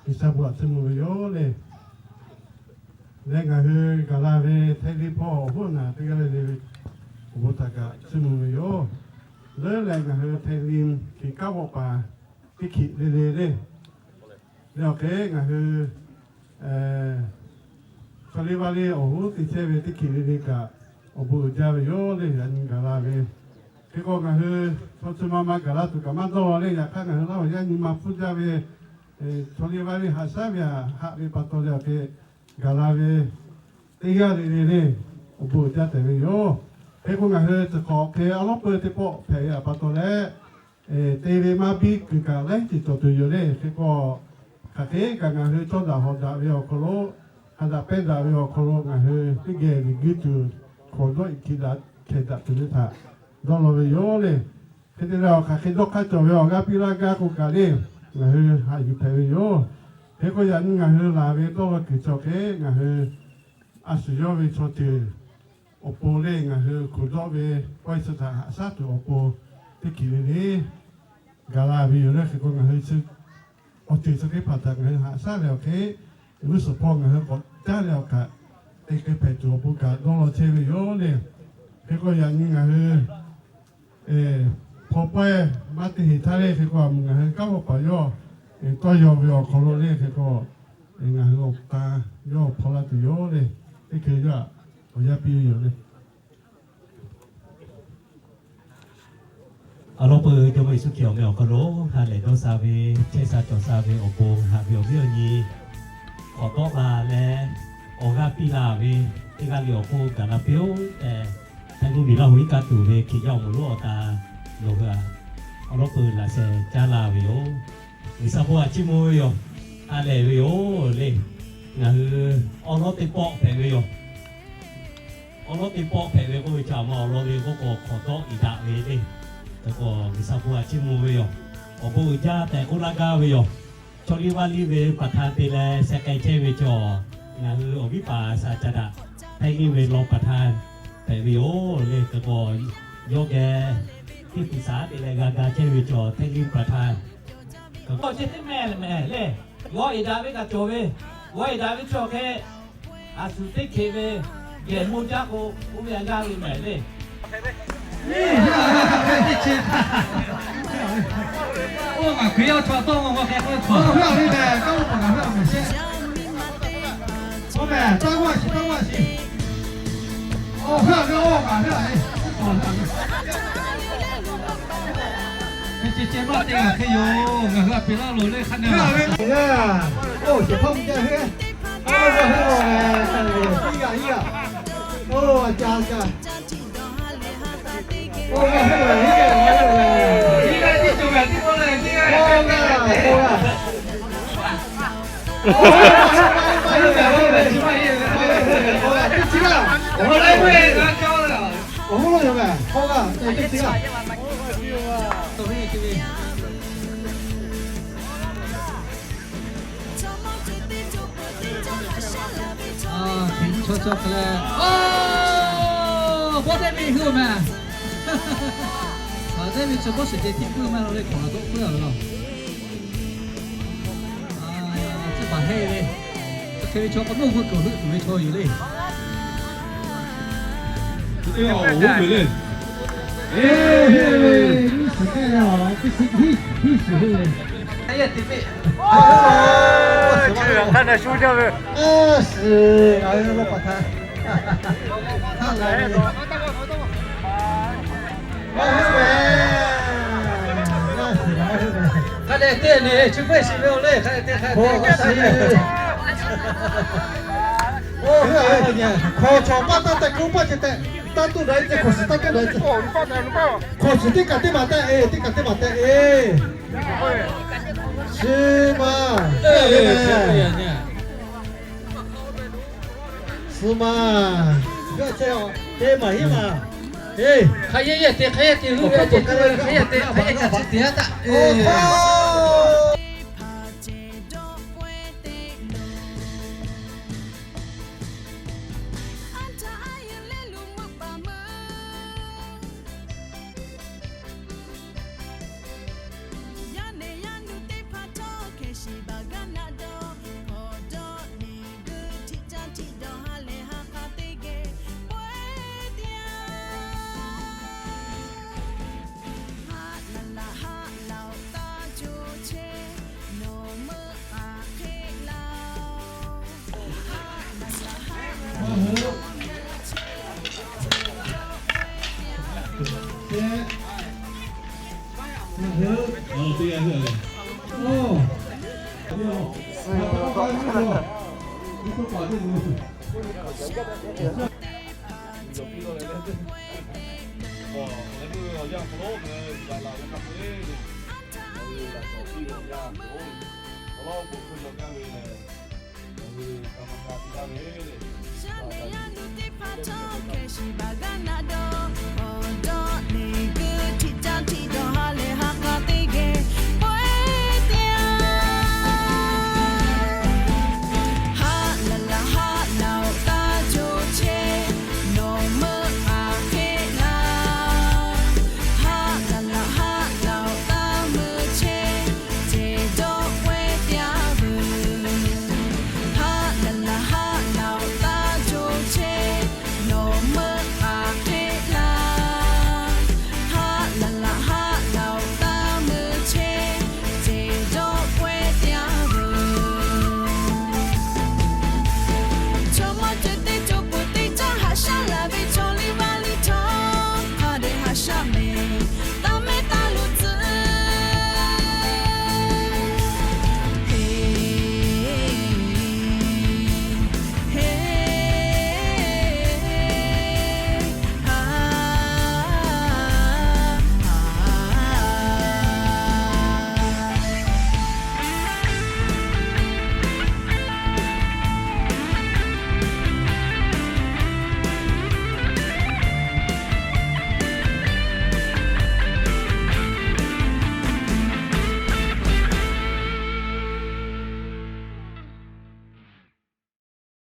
G'uiˬsha bon htaꞈ chiˇ mvuh ve yoˬ le. Leh ngaˬ hui gaˬ la ve Htaiˇ liˇ hpawˇ awˬ hoˉ naˬ teˇ g'aˇ le le ve awˬ bon htaꞈ kaꞈ chiˇ mvuh ve yoˬ. Leuˉ leh ngaˬ hui Htaiˇ liˇ hkiˬ kanˉ vawˆ paˍ teˇ hkiꞈ le le le, le awˬ hk'e ngaˬ hui chaw liˇ vaˇ liˇ awˬ hoˉ te chehˇ ve teˇ hkiˬ le le kaꞈ awˬ bon uiˍ jaˇ ve yoˬ le. Yaꞈ nyi gaˬ la ve hk'e k'o, ngaˬ hui chaw chi ma ma gaˬ la tuˬ kaꞈ maˇ dawˇ le. Yaꞈ hk'aˇ ngaˬ hui Laˇ huˍ yaˇ nyi ma hpfuhˇ jaˇ ve chaw liˇ vaˇ liˇ haꞈ shaˉ ve haꞈ ve pa taw leh awˬ hk'e gaˬ la ve teˇ g'aˇ le le le awˬ bon uiˍ jaˇ tehꞈ ve yoˬ. Hk'e k'o, ngaˬ hui tcuh hk'awꞈ hk'e awˉ lawˉ peu teˇ pawˆ hpehꞈ ve pa taw leh, te ve maˇ biˇ kuiˬ kaꞈ laiˉ ceuˬ cawˬ tuˬ yoˬ le. Hk'e k'o, hk'aˬ hk'e kaꞈ ngaˬ hui cawˇ daꞈ hawˍ daꞈ ve awˬ hk'aw lo, ha daꞈ pehnˇ daꞈ ve awˬ hk'aw lo ngaˬ hui teˇ geh miˬ guiˇ tuˬ hkawˍ dawˆ iˍ hkiˇ daꞈ hkehˍ daꞈ tuˬ ve htaꞈ dawˇ law ve yoˬ le. Hk'e te leh, awˬ hk'aˬ hk'e dawˇ hk'aˇ cawˬ ve awˬ g'aˇ piˇ laˇ gaˇ k'o kaꞈ le, ngaˬ hui haꞈ yuˬ hpehꞈ ve yoˬ. Hk'e k'o, yaꞈ nyi ngaˬ hui laˬ ve dawˇ law kuiˬ cawˬ hk'e, ngaˬ hui a shu yawˇ ve chaw ceuˬ awˬ pon le, ngaˬ hui hkuˬ dawˆ ve pawehˇ chi htaꞈ haꞈ shaˉ tuˬ awˬ pon teˇ hkiˬ le le gaˬ la ve yoˬ le. Hk'e k'o, ngaˬ hui awˬ ceuˬ chi teˇ hpaˍ htaꞈ ngaˬ hui haꞈ shaˉ leh awˬ hk'e, g'uˇ suhˍ hpawˇ ngaˬ hui k'awꞈ caˉ leh awˬ hk'aꞈ te hk'e hpehꞈ tuˬ awˬ pon kaꞈ dawˇ law chehˇ ve yoˬ le. Hk'e k'o, yaꞈ nyi ngaˬ hui hpaw pawehˇ maˇ te heˍ htaˇ le, hk'e k'o, a mvuhˬ ngaˬ hui kanˉ vawˆ paˍ yawˇ tawˇ yaw ve awˬ hk'aw lo le, hk'e k'o, ngaˬ hui awˬ tan yawˇ hpaw laˇ tuˬ yoˬ le. Teˇ hkui yawˇ awˬ yanˇ piˇ ve yoˬ le. Awˬ lawn peuˬ, Jawˇmawˇ Yeˍsuˆ Hkriꞈ awˬ meh awˬ hk'aw lo ha lehˬ dawˇ sha ve, chehˇ sha cawˬ sha ve awˬ pon haꞈ ve awˬ viˉ awˬ nyi k'awꞈ tawˆ la leh, awˬ g'aˇ piˇ la ve teˇ g'aˇ le awˬ hk'oˆ gaˬ la piˇ-oˆ tehꞈ, Htaiˇ mvuhˇmiˬ Laˇ huˍ iˉ kaˆ tuˬ ve Hkiˬ yaˇ awˬ moˍ lonˉ awˬ ta loˍ hui a, awˬ lawn peuˬ laꞈ sheh caˉ la ve yoˬ. G'uiˬsha bon htaꞈ chiˇ mvuh ve yoˬ. Ha lehˬ ve yoˬ le. Ngaˬ hui awˉ lawˉ teˇ pawˆ hpehꞈ ve yoˬ. Awˉ lawˉ teˇ pawˆ hpehꞈ ve k'oˆ ve chi a ma awˬ lawn le k'oˆ k'o, hk'awꞈ dawˆ iˍ daꞈ ve le. Hk'e k'o, G'uiˬsha bon htaꞈ chiˇ mvuh ve yoˬ. Awˬ bon uiˍ jaˇ tehꞈ k'oˆ laˇ gaˇ ve yoˬ. Chaw liˇ vaˇ liˇ ve paˍ htaˇ te leh sheh k'ai chehˇ ve chaw, ngaˬ hui awˬ viˉ paˍ shaˍ ca daꞈ Htaiˇ liˇ ve law paˍ htaˇ hpehꞈ ve yoˬ le. Hk'e k'o, yawˇ geh teˇ hpu shaˍ te leh g'a ga chehˇ ve chaw Htaiˇ liˇ paˍ htaˇ k'awꞈ chehˇ teˇ mehˍ mehˍ le. G'aw iˍ daꞈ ve kaꞈ cawˬ ve, g'aw iˍ daꞈ ve chaw hk'e, a shu teˇ hk'e ve gehˬ mawˇ jaˇ k'o, oˇ ve a g'aˇ ve mehˍ le. Oˇ ngaˬ Hkriꞈ yaˇ chaw tawˇ ma ma hk'e k'oˆ ve, chaw ve mehˍ, kaˇ oˇ paˍ ngaˬ ve a mehˍ shehˆ. Oˇ mehˍ, taˇ g'aˇ shiˍ, taˇ g'aˇ shiˍ. Oˇ heuˆ ve, oˇ ngaˬ heuˆ ve, oˇ heuˆ ve. Hk'e ceh ceh maˇ te g'a hk'e yoˬ. Ngaˬ hui a peꞈ laˇ loˬ le hk'a ne. Oˇ shehˍ hpaˇ mvuh jaˇ heuˆ. Oˇ g'a heuˆ lawˬ lehˬ, iˉ g'aˇ iˉ g'aˇ. Oˇ a ca a ca. Oˇ g'a heuˆ lawˬ, iˉ g'aˇ iˉ g'aˇ. Oˇ g'a, oˇ g'a. Oˇ g'a, oˇ g'a, oˇ g'a. Teˇ chi g'aˇ. Awˬ hoˉ lo yoˬ mehˍ, k'awꞈ g'a, teˇ chi g'aˇ. Chaw chaw hk'e leh, oˇ, bawˇ teˇ ve hui mehˍ. Aˬ, teˇ ve chi bawˇ shiˍ ceh tiˇ puiˉ maˇ lo le, hk'awꞈ la dawˆ puiˉ a ve laˬ. Chi paˍ heˆ ve, chi hk'e ve chaw k'awꞈ nawˇ hui kuiˬ heuˆ tuˬ ve chaw yoˬ le. Awˬ hoˉ ve le. Eˇ, heˆ ve, hiˉ shiˍ teˇ, hiˉ shiˍ heˆ ve. Chi hk'a na shu jaˇ ve. Aˬ, shiˍ, a ve law paˍ htaꞈ. Hk'a dehꞈ te le, chi beuˆ shiˍ ve o le, hk'a dehꞈ te, hk'a dehꞈ te. Hkawˇ chaw maˇ taˇ tehꞈ k'oˆ paˆ ceh tehꞈ, taˇ tuˆ daꞈ e ceh hkawˇ shiˍ taˇ kehˉ daꞈ e ceh. Hkawˇ shiˍ teˇ kaꞈ teˇ maˬ tehꞈ e, teˇ kaꞈ teˇ maˬ tehꞈ e. Shiˍ maˬ. Shiˍ maˬ. Yawˇ ceh teˇ maˬ hiˉ maˬ. Eˇ, hk'a yehˇ yehˇ te, hk'a yehˇ te, hu ve te, hk'a yehˇ te, hk'a yehˇ te, hk'a yehˇ te a taˆ. Yaˇ nehˬ yaˇ nu teˇ hpaˍ htawˇ hkeh shiˍ baˬ gaˇ na dawˇ. Awˬ lawn ngaˬ hui laꞈ laˬ ve hk'a peu-eˬ le, ngaˬ hui laꞈ shawˍ piˇ ve awˬ yanˇ k'o, awˬ lawn k'o hk'e yaw gaˇ ve lehˬ, ngaˬ hui ka ma ka piˇ laˇ ve le, yaˇ nehˬ yaˇ nu teˇ hpaˍ